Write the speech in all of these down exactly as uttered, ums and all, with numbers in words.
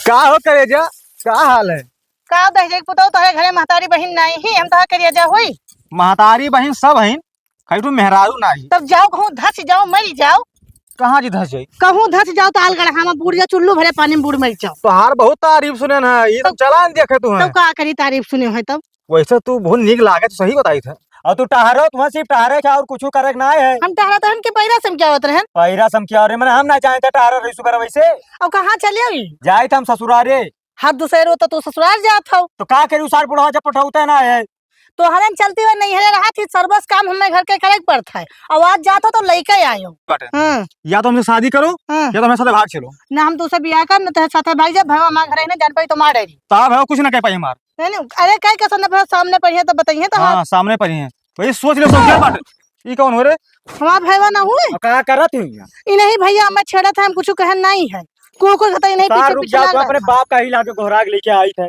का हो करेजा, का हाल है? का दहिजरी के पुतौ, तोहरे घरे महतारी बहिन नाहीं ही, हम तोहरे करेजा होई? महतारी बहिन सब हइन, कई ठो मेहरारू नाहीं। तब जाओ कहूँ धस जाओ, मरी जाओ। कहाँ जी धस जाई? कहूँ धस जाओ तो आलगढ़ा में बूड़ जाओ, चुल्लू भरे पानी में बूड़ मरी जाओ। तोहार बहुत तारीफ सुने न, ये सब तब चला न देखे तू तब हैं। का करी तारीफ सुने है तब? वैसे तू बहुत नीक लागे, तू सही बताई था। और तू टहरो, तुम्हें सिर्फ टहरे के और कुछ करे के ना है। हम टहरा तहन के पैरा से हम क्या होत रहन? पैरा से हम क्या रे, मने हम ना जाए थे टहरा रही सुबह वैसे। और कहाँ चले अभी? जाए थे हम ससुरारे। हर दूसरे रो तो तू ससुराल जात हो। तो का करी, उसार बुढ़वा जब पठौते ना है। तोहरन चलती हुए नहीं है रहा थी, सर्वस काम हमें घर के करे के पड़त है। और आज जात हो तो लइके आयो। बाटे। हाँ। या तो हमसे शादी करो, हाँ। या तो हमारे साथ भाग चलो। ना हम तुझसे बियाह कर, ना तेरे साथ भाग जा, भैया माँ घर है ना, जान पाई तो मार डाली। तो आप है कुछ ना कह पाई हमार। नहीं, नहीं, अरे, काहे के सामने, सामने पढ़िए तो बताइए तो हाँ, आप। सामने पढ़िए। वही सोच ले, सोच ले बाटे। ई कौन हो रे? हमार भैया ना हुए। अब का करत हुई? ई नहीं भैया, हमें छेड़त है, हम कुछ कहन नहीं है। को, को कहता ही नहीं, तार पीछे रुक पीछे जाओ, लाग तू अपने रहा। बाप का ही लागे गोहराग लेके आई थे।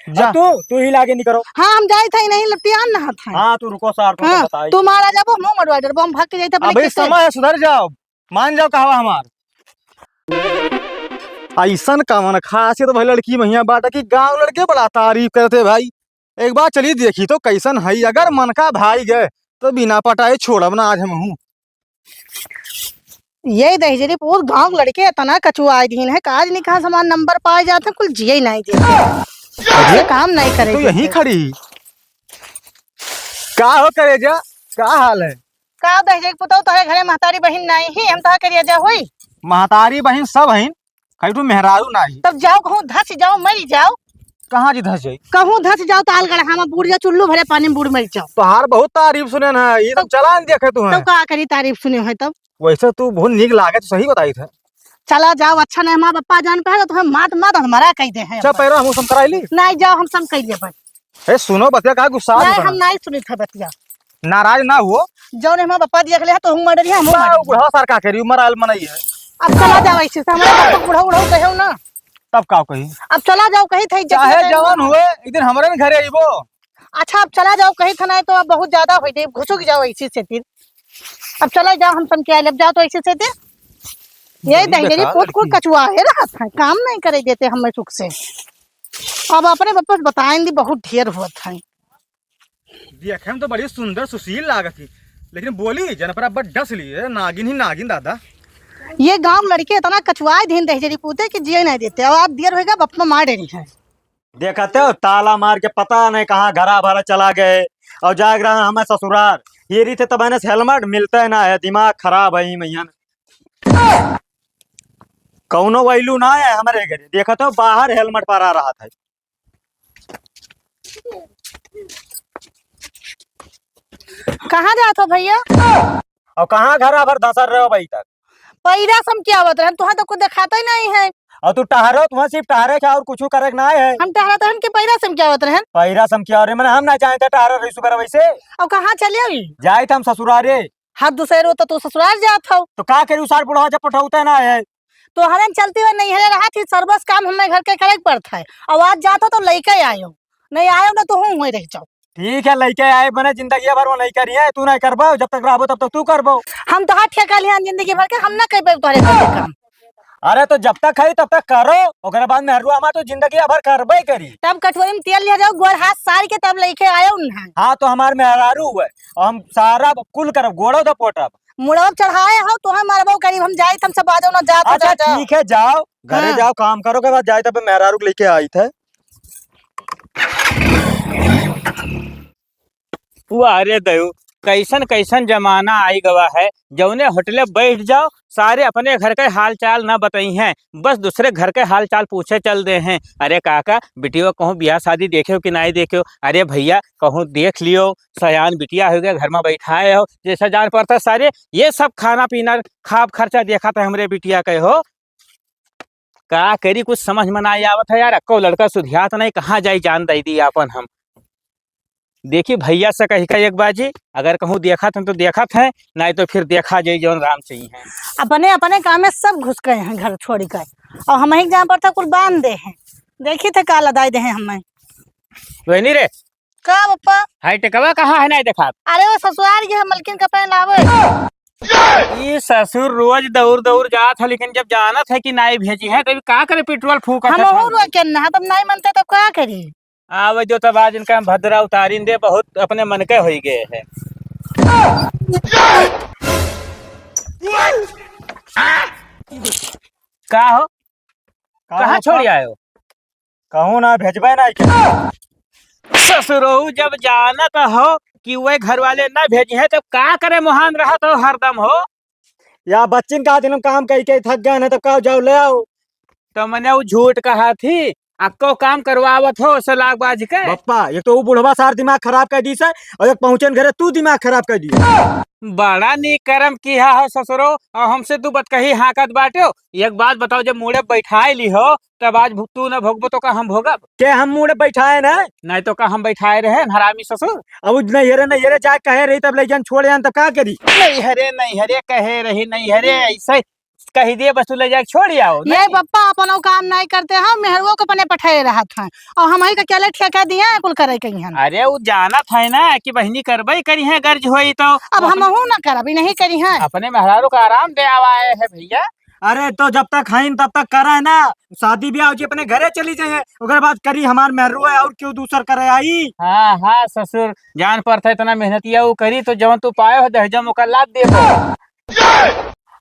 जा। अब तू, तू ही लागे नहीं करो। हाँ, हम जाई था, ई नहीं लपटियान नहा था। हाँ, तू रुको सार, तू हाँ, बताई। तू मारा जाबो, हम मरवा डरबो, हम भाग के जाई था अपने अभी खेते। समय है, सुधर जाओ। मान जाओ कहवा हमार। ऐसन कवन खासियत भाई लड़की महिया बाटा कि गांव लड़के बड़ा तारीफ करते भाई। एक बार चली देखी तो कैसन है, अगर मन का भाई गए तो बिना पटाए छोड़ब ना आज हम हूँ। ये दहिजरी पूर गांव लड़के इतना कचुआ आए दीन है, काज नहीं कहा समान नंबर पाए जाते, कुल जिए ही नहीं देते। ये काम नहीं करे तू यहीं देते। खड़ी। का हो करेजा, का हाल है? का दहिजरी के पुतौ, तोहरे घरे महतारी बहिन नाहीं ही, हम तोहरे करेजा होई? महतारी बहिन सब हइन, कई ठो मेहरारू नाहीं। तब जाओ कहूँ धस जाओ, मरी जाओ। कहाँ जी धस जाई? कहूँ धस जाओ तो आलगढ़ा में बूड़ जाओ, चुल्लू भरे पानी में बूड़ मरी जाओ। तोहार बहुत तारीफ सुने न, ये सब तब चला न देखे तू तब हैं। का करी तारीफ सुने है तब? वैसे तू बहुत नीक लागे, तू सही बताई थे। चला जाओ, अच्छा नहीं हमार पप्पा जान पाए तो तुम्हें मात मात हमारा कह दे हैं। चल पैरा हम सम कराई ली। नहीं जाओ, हम सम कह लिए भाई। ए, सुनो बतिया, का गुस्सा नहीं, मत हम बना। नहीं सुनी था बतिया। नाराज ना हुओ। जौन हमार पप्पा देख ले तो हम मर रही है, हम बा, मर रही। बुढ़ा सार का करी, उम्र आयल मनई है। अब चला जाओ ऐसे से, हमारे पापा बुढ़ा उढ़ा कहे हो ना। तब का कही? अब चला जाओ, कही था इज्जत चाहे लेते हैं। जवान हुए, एक दिन हमारे न घरे अइबो। अच्छा, अब चला जाओ, कही था नहीं तो अब बहुत ज्यादा हो जाए, घुसुक जाओ ऐसे से फिर। अब चला जाओ, हम समझ आए, अब जाओ तो ऐसे से फिर। ये बड़ी दहिजरी बेकार पूत कुल लड़की। कचुआ है रहत है, काम नहीं करे देते हमें सुख से। अब अपने बापा से बताएं दी, बहुत ढेर होत है। देखे में तो बड़ी सुंदर सुशील लागत ही, लेकिन बोली जन पर अब डस ली है, नागिन ही नागिन दादा। ये गांव लड़के इतना कचुआए दिन दहिजरी पूते कि जिए नहीं देते। अब आप देर होएगा, बाप मार देनी है। देखते हो, ताला मार के पता नहीं कहाँ घरा भरा चला गए और जाग रहा है हमें ससुरार। ये रीते तब मैंने हेलमेट मिलते ना है, दिमाग खराब है ई मैया। कौनो वैल्यू ना है हमारे घरे। देखत हो, बाहर हेलमेट परा रहत है। कहाँ जात हो भैया? और कहाँ घरा भर धसर रहे हो भाई तक? पैरा से हम क्या होत रहन? तुहां तो कुछ देखाता ही नहीं है। और तू टहरो, तुहां सिर्फ टहरे के और कुछ करे के ना है। हम टहरा तहन के पैरा से हम क्या होत रहन? पैरा से हम क्या हो रहे, मैंने हम ना जाने थे टहरा रही सुबह वैसे। और कहाँ चले अभी? जाए थे हम ससुरारे। हर दूसरे रो तो तू ससुराल जात हो। तो का करी, उसार बुढ़वा जब पठौते ना है। तोहरन चलती हुए नहीं है रहा थी, सर्वस काम हमें घर के करे के पड़त है। और आज जात हो तो लइके आयो, नहीं आयो ना तो हूँ हुए रह जाओ। ठीक है, लइके आए, मने जिंदगी भर वो नहीं करी है, तू नहीं करबो, जब तक रहबो तब तक तू करबो। हम तो हाथ ठेका लिया जिंदगी भर के, हम ना कर पाए तोहरे घर के काम। अरे तो जब तक है तब तक करो, ओकरे बाद मेहरुआ हमार तो जिंदगी भर करबे करी। तब कटोरी में तेल लिया जाओ, गोड़ हाथ सार के तब लइके आयो उन्हें। हाँ तो हमार मेहरारू है, और हम सारा कुल करब, गोड़ो दपोटब। मुड़वा चढ़ाए हो, तोहे मरबो करीब, हम जाई, हम सब आ जाओ ना, जा तो अच्छा, जा, जा। ठीक है, जाओ, घरे हाँ। जाओ, काम करो के बाद जाए, तब मेहरारू के लेके आई थे। वाह रे दयो, कैसन कैसन जमाना आई गवा है, जौने होटले बैठ जाओ, सारे अपने घर के हाल चाल ना बताई हैं, बस दूसरे घर के हाल चाल पूछे चल दे हैं। अरे काका, बिटिया कहूँ बियाह शादी देखे हो कि नहीं देखे हो? अरे भैया, कहूँ देख लियो, सयान बिटिया हो गया, घर में बैठाए हो, जैसा जान पड़ता सारे, ये सब खाना पीना, खाब खर्चा देखा था हमरे बिटिया के हो। का करी, कुछ समझ में ना आवत है यार, अक्को लड़का सुधियात नहीं, कहाँ जाई जान दे दी आपन हम। देखी भैया से कही का एक बाजी, अगर कहूँ देखत हैं तो देखत हैं, नहीं तो फिर देखा जाई जौन राम सही है। अपने, अपने काम में सब घुस गए हैं घर छोड़ी कर, और हम ही जान पड़ता कुल बांध दे हैं। देखी थे का लदाई दे हैं हमें। वही नहीं रे। का पप्पा? हाई टेकवा कहाँ है, नहीं देखा? अरे वो ससुराल गए हैं, मलकिन का पहनावे। ई ससुर रोज दौड़ दौड़ जात है, लेकिन जब जानत है कि नाई भेजी है, तब का करे पेट्रोल फूकत है? हमहू रोज के ना, तब नाई मनते तब का करी? आवे जो तब आज इनका हम भद्रा उतारिन दे, बहुत अपने मन के होई गए है। का हो? का कहाँ हो छोड़ी का? आयो? कहूँ ना भेजबे ना के। ससुरऊ जब जानत हो कि वह घर वाले ना भेजी है, तब का करे मोहान रहत हो हरदम हो? या बच्चिन का दिन काम कई के थक गए हैं, तब का जाओ ले आओ। तो मने वो झूठ कहा थी, अक्को काम करवावत हो, उसे लाग बाज के। बप्पा, एक तो वो बुढ़वा सार दिमाग खराब कर दी से, और एक पहुँचन घरे तू दिमाग खराब कर दी। बड़ा नीक करम किहा हो ससुरो, और हमसे तू बतकही हाँकत बाट्यो। एक बात बताओ, जब मूड़े बैठाए ली हो, तब आज भु-, तू न भोगबो तो का हम भोगब? के हम मूड़े बैठाए न? नहीं तो का हम बैठाए रहे, हरामी ससुर? अब उ नैहरे, नैहरे जाए कहे रही, तब लइकन छोड़ आन, तब का करी? नैहरे, नैहरे कहे रही, नैहरे ऐसे कही दिए, बस तू ले जाके छोड़ आओ, ये नहीं? बप्पा अपनो काम नहीं करते हैं, मेहरुओ को अपने पठाए रहत हैं, और हम ही का अकेले ठेका दिए हैं, कुल करे के ही हैं। अरे, वो जानत है ना कि बहिनी करबे करी है, गर्ज होई तो अब वो हम अपने हूँ ना करब, ई नहीं करी है। अपने मेहरारू का आराम दे आवाए है भैया। अरे, तो जब तक हईन तब तक करे ना, शादी ब्याह हो जी, अपने घरे चली जाए, ओकर बाद करी हमार मेहरुआ, और क्यों दूसर करे आई? हाँ, हाँ, ससुर, जान पड़ता है इतना मेहनतिया वो करी, तो जवन तू पाए हो दहेजम ओकर लाद देबो।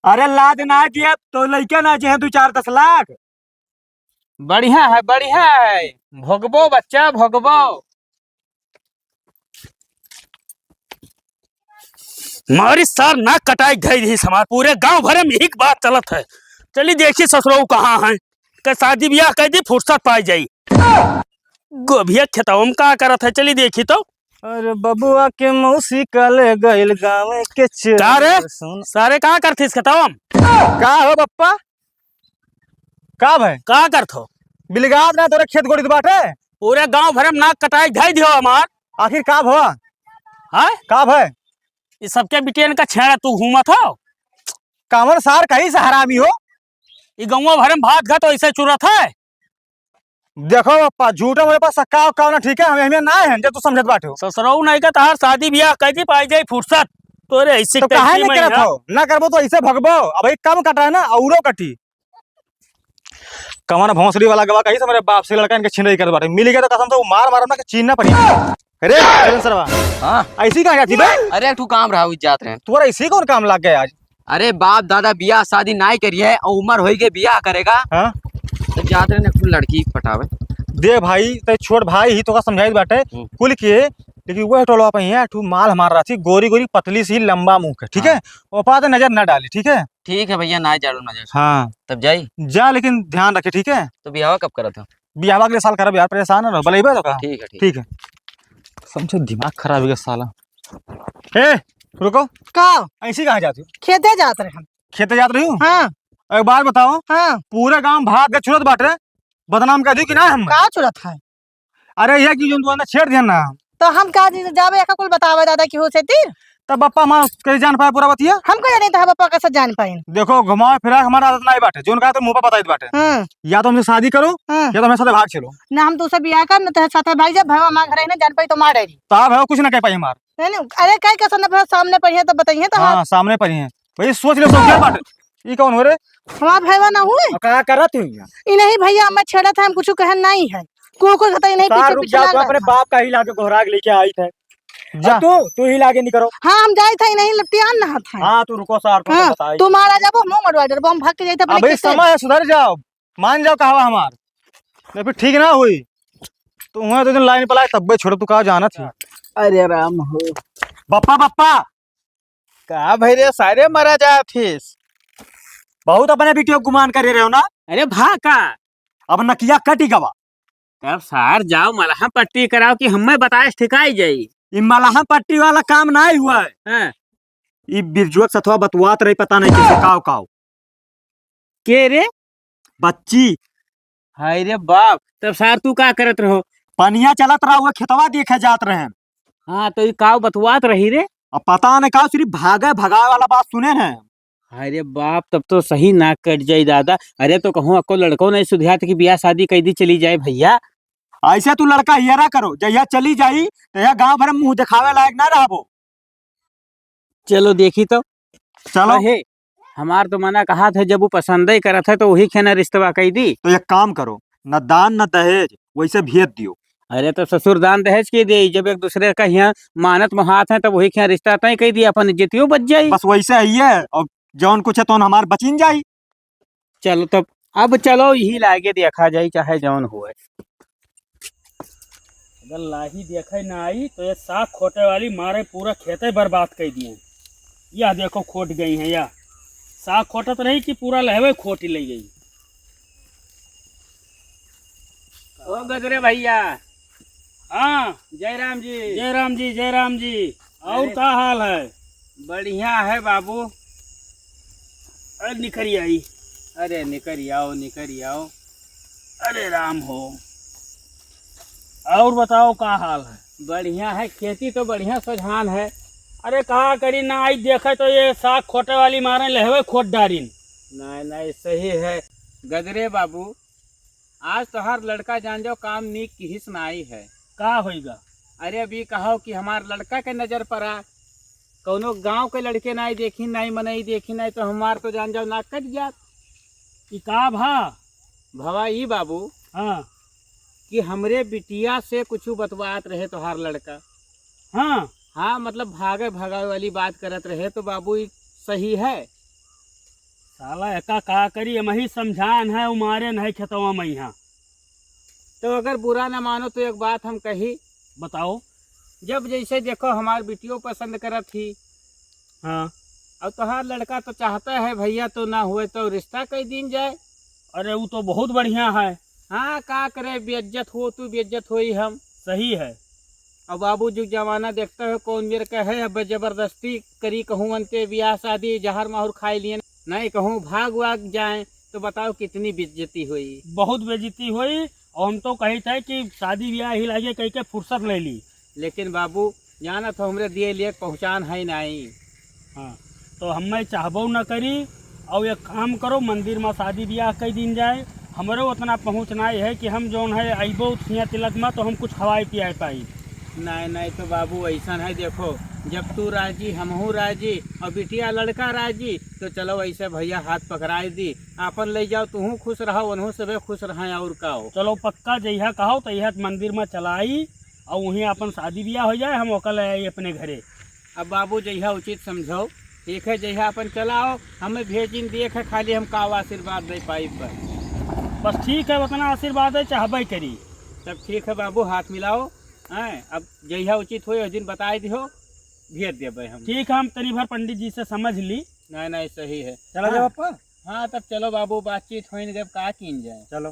अरे, लाद ना दिए तो लइका ना जे दू चार दस लाख। बढ़िया है, बढ़िया है, भोगबो बच्चा, भोगबो। मारी सार नाक कटाई धई रही हमार, पूरे गांव भरे में यही बात चलत है। चली देखी ससुरऊ कहाँ हैं, के शादी ब्याह कर दी, फुर्सत पाई जाई। गोभिया खेतवा में का करत है, चली देखी तो। अरे बबुआ के मौसी का ले गइल गाँव के चोर। का रे? सुन। सारे का करथिस खेतवा में? का हो बप्पा? का भय? का करत हो? बिलगात ना तोरे खेत गोड़ित बाटे? पूरे गांव भरे में नाक कटाई धई दियो हमार। आखिर का भवा? हाँ? का भय? ई सबके बिटियन का छेड़ा तू घूमत हो? कामन सार कहीं से हरामी हो? ई गौवा भरे में भात घात ऐसे चुरत है। देखो पप्पा, झूठो मेरे पास सक्का उक्का होना ठीक है, हमें, हमें ना है, जब तू समझत बाटे हो। ससुरऊ नहीं का तहार शादी ब्याह कर दी, पाई जाई फुर्सत। तोरे ऐसी तो काहे कैसी नहीं मैं करत यहाँ? हो? ना करबो तो ऐसे भगबो। अब एक काम कटा है ना, औरो कटी। कमर भोंसड़ी वाला गवा कहीं से मेरे बाप से लड़का इनके छिनरी करत बाटे। मिल गया तो कसम से वो मार मारब ना कि चीन ना पड़ी। अरे, चलन सरवा। हाँ। ऐसी कहाँ जाती बे? अरे, एक ठो काम रहा, वो जात रहे। तोरा ऐसी कौन काम लग गया आज? अरे बाप दादा बियाह शादी नाई करी है और उम्र होई गई बियाह करेगा। हाँ? तो जात रहे ना कुल लड़की पटावे। दे भाई, ते छोट भाई ही तो का समझाई बाटे। हम्म। कुल के, लेकिन वह टोलवा पे ही है, ठू माल हमार रहती, गोरी गोरी पतली सी लंबा मुंह के, ठीक है? हाँ। वो पाते नजर ना डाली, ठीक है? ठीक है भैया, ना जाड़ो नजर। हाँ। तब जाई? जा, लेकिन ध्यान रखे, ठीक है? तो बियाह कब करत हो? बियाह अगले साल करब यार, परेशान न रहो, बलैबे तो का? ठीक है, ठीक। ठीक है। समझो दिमाग खराब हो गया साला। ए, रुको। का? ऐसी कहाँ जाती हो? खेते जात रहे हम। खेते जात रही हूँ? हाँ। एक बात बताओ। हाँ। पूरे गांव भात के छुरत बाटे, बदनाम कर दी कि ना हम? का छुरत है? अरे ये कि जोन तू अंदर छेड़ दिया ना। तो हम का जी जावे, एका कुल बतावे दादा की हो से तीर? तब बप्पा माँ कहीं जान पाए पूरा बतिया? हम कहीं नहीं तो बप्पा कैसे जान पाइन? देखो, घुमावे फिरावे हमारा आदत नहीं बाटे, जोन कहा तो मुंह पे बताई बाटे। हाँ। या तो हमसे शादी करो, हाँ। या तो हमारे साथ भाग चलो। ना हम तो उसे बियाह कर, ना तो साथ भाग जा, भैया माँ घर है ना, जान पाई तो मार डाली। तो आप है कुछ ना कह पाई हमार। नहीं, नहीं, अरे, काहे के सुनत है, सामने पढ़िए तो बताइए तो हाँ, हम। सामने पढ़िए। भाई, सोच ले, सोच ले बात। ई कौन हो रे? हमार भैया ना हुए। आ, का करत हुई? ई नहीं भैया, हमें छेड़त है, हम कुछ कहन नहीं है। कुल, कुल कहता, ई नहीं, सार, पीछे, रुक पीछे जाओ, लाग तू अपने रहता। बाप का ही लाके गोहराग लेके आई थे। जा। आ, तू, तू ही लागे नहीं करो। हाँ, हम जाए थे, ई नहीं लपटियान नहात है। हाँ, तू रुको सार, तुमको हाँ, बताई। तू मारा जाबो, मुंह मरवा डरबो, हम भाग के जाए थे अपने अबे खेते। समय है, सुधर जाओ, मान जाओ कहवा हमार। नहीं, फिर ठीक ना हुई। तू हुआ दो दिन लाइन पर लाए, तब्बे छोड़, तू का जानत ही। अरे राम हो। बप्पा, बप्पा। का भाई रे, सारे मरा जात हिस। बहुत अपने बिटियो गुमान करे रहे हो ना। अरे भा का? अब नकिया कटी गवा। तब सार जाओ मलहम पट्टी कराओ कि हमें बताए ठिकाई जाई। ई मलहम पट्टी वाला काम ना हुआ है। हाँ। ई बिरजुआ के सथवा बतुआत रही, पता नहीं कैसे काव काव। के रे? बच्ची। हाय रे बाप, तब सार तू का करत रहो? पनिया चलत रहा, वो खेतवा देखे जात रहे। हाँ, तो ई काव बतुआत रही रे? अब पता नहीं काव, सिर्फ भागे भगावे वाला बात सुने हैं। हाय रे बाप, तब तो सही नाक कट जाई दादा। अरे तो कहूँ अको लड़को नहीं सुधियात कि बियाह शादी कर दी चली जाए भैया। ऐसे तू लड़का हियरा करो, जहिया चली जाई, तहिया गांव भर में मुंह दिखावे लायक ना रहबो। चलो देखी तो। चलो। अरे, हमार तो मना कहा था, जब वो पसंद ही करत है तो वही खेना रिश्तवा कई दी। तो एक काम करो, न दान न दहेज, वैसे भेज दियो। अरे तो ससुर, दान दहेज के दे, जब एक दूसरे का यहाँ मानत मोहात है तब वही खेना रिश्ता तय कई दिया, अपन इज्जतियों बच जाई। बस वैसे ही है, और जौन कुछ है तौन हमार बचिन जाई। चलो तब, अब चलो यही लागे देखा जाई, चाहे जौन होए। अगर लाही देखे ना आई तो ये साग खोटे वाली मारे पूरा खेते बर्बाद कर दिए। यह देखो खोट गई है, या साग खोटत रही कि पूरा लहवे खोटी ले गई। ओ गजरे भैया। हाँ। जय राम जी। जय राम जी, जय राम जी। और अरे, का हाल है? बढ़िया है बाबू। अरे निकरी आई। अरे निकरी आओ, निकरी आओ। अरे राम हो। और बताओ का हाल है? बढ़िया है, खेती तो बढ़िया सोझान है। अरे का करी ना, आई देखे तो ये साग खोटे वाली मारे लहवे खोट डारिन। नहीं नहीं, सही है गजरे बाबू। आज तोहार लड़का जान जाओ काम नीक किहिस नाई है। का होइगा? अरे अभी कहो कि हमार लड़का के नजर पड़ा, कौनो गांव के लड़के नाई देखी, नाई मनई देखी, नाई तो हमार तो जान जाओ नाक कट जात। ई का भा? भवा ई बाबू, हाँ। कि हमरे बिटिया से कुछ बतवात रहे तोहार लड़का। हाँ। हाँ, मतलब भागे भगावे वाली बात करत रहे तो बाबू ई सही है? साला एका का करी, हम ही समझान है, उ मारे नहीं खेतवा में यहाँ। तो अगर बुरा ना मानो तो एक बात हम कही। बताओ। जब जैसे देखो हमार बिटियो पसंद करत ही। हाँ। और तोहार लड़का तो चाहता है भैया, तो ना हुए तो रिश्ता कई दीन जाए। अरे वो तो बहुत बढ़िया है। हाँ, का करे, बेइज्जत हो तू, बेइज्जत होई हम। सही है। अब बाबू जो जमाना देखता है कौन मेर का है, अब जबरदस्ती करी कहूँ अनते बियाह शादी, जहर माहुर खाई लिए, नहीं कहूँ भाग वाग जाए तो बताओ कितनी बेइज्जती होई। बहुत बेइज्जती होई। और हम तो कही थे कि शादी ब्याह ही लागे कही के फुर्सत ले ली। लेकिन बाबू, जानत हो हमरे दिए लिए पहुँचान है नहीं। हाँ, तो हमें चाहबो न करी। और एक काम करो, मंदिर में शादी ब्याह कई दिन जाए। हमरो उतना पहुँच नहीं है कि हम जौन है अइबो थिया तिलक में तो हम कुछ खवाए पियाए पाई। नहीं नहीं, तो बाबू ऐसा है, देखो, जब तू राजी, हमहू राजी, और बिटिया लड़का राजी, तो चलो ऐसे भैया हाथ पकड़ाई दी, अपन ले जाओ, तूहू खुश रहो, उनहू सबे खुश रहें, और का हो। चलो पक्का जइहा कहो तो यह मंदिर में चलाई और वहीं अपन शादी ब्याह हो जाए, हम ओकर ले आई अपने घरे। अब बाबू जइहा उचित समझो, ठीक है, जइहा अपन चलाओ, हमें भेजिन देख है, खाली हम का आशीर्वाद दे पाई पर। बस ठीक है, उतना आशीर्वाद है, चाहबे करी। तब ठीक है बाबू, हाथ मिलाओ, हैं, अब जइहा उचित होई, उस दिन बताई दिहो, भेज देबे हम। ठीक है, हम तनी भर पंडित जी से समझ ली। नहीं नहीं, सही है। चला हाँ। जाओ पापा। हाँ, तब चलो बाबू, बातचीत होइन, जब का कीन जाए। चलो।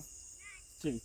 ठीक।